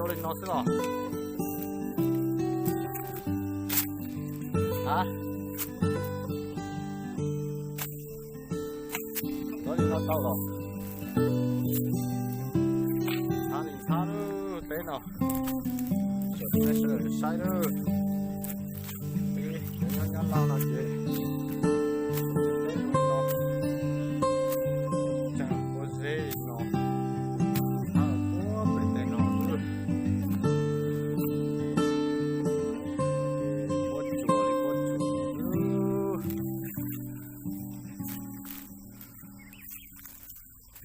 Nrau li no xwb los? A, nrau li no tau los? Ntxhab li ntxhab lub teb no. Tsom nej sawv daws saib lawm. Peb nyob nyob laj no ces teb no, tsag pob zeb no, ntxhab puag pem tej no xwb. Pob tsuas li pob tsuas xwb.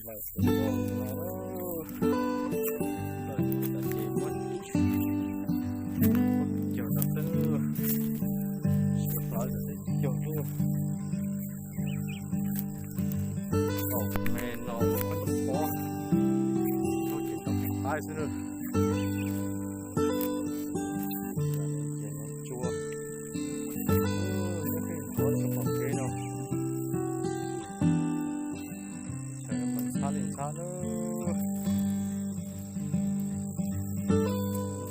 Lawm xwb no, lawm xwb ces muab cog rau xwb, sawv hlawv rau xwb cog xwb. Kaum me no muab cov pob, no ces tau qaib xwb na. Ces no cua, nyob pem ntxhab tshaj qhov kev no. Sawv mas ntxhab li ntxhab na.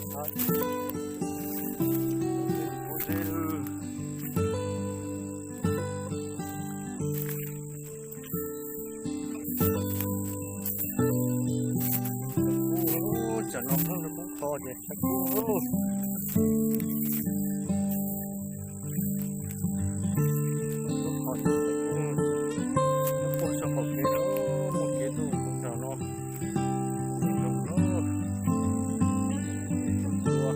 Ntxhab pob zeb lawm. Tsam no poob rau poob tod ces tshav kub. Lub qhov no, lub pog tso hauv kev no, muaj kev tuaj nraum no, zoo no, tua,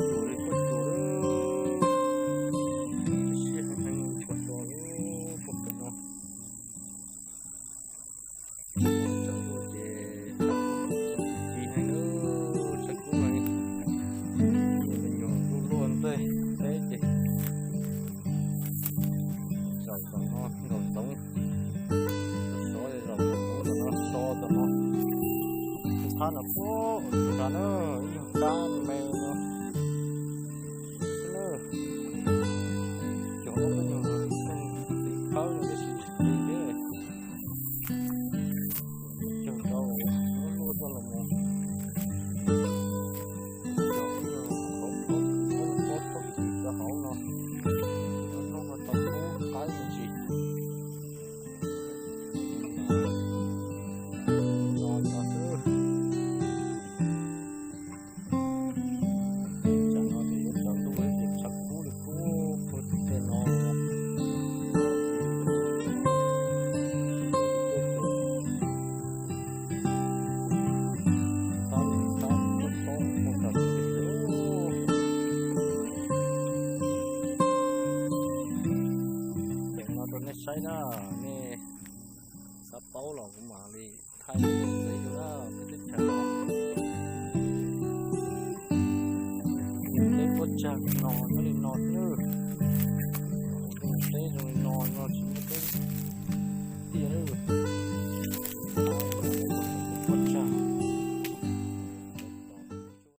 tua li, tua li, siab heev heev, tua tua li, pog pem no. Tshav ntuj ces tshav kub heev na, tshav kub heev. Me nyuam luaj luaj ntej peb ces zaum tom no nkaum zoov, sov zaum tom no, sov tom no, ntxhab no puag nrad na, ib nyuag kab me no. Xwb na, cov ub peb nyuag neeg txiv khawb no tab sis tsis txiv thiab. Cog rau luaj luaj txoj los mus. Cov ub no qhov pob kws, pob kws rau hauv no, hnub no tau kub qaib me ntsis. No no xwb. Tsam no ces yuav tsaus ntuj ces tshav kub li kub puag tim tej no. Tab li tab puag tod puag tom tej lub. Ceev no rau nej saib na, nej xav paub los kuv mam li thaij txev dua peb teb chaws no. Peb pob tsag no nyob li no xwb.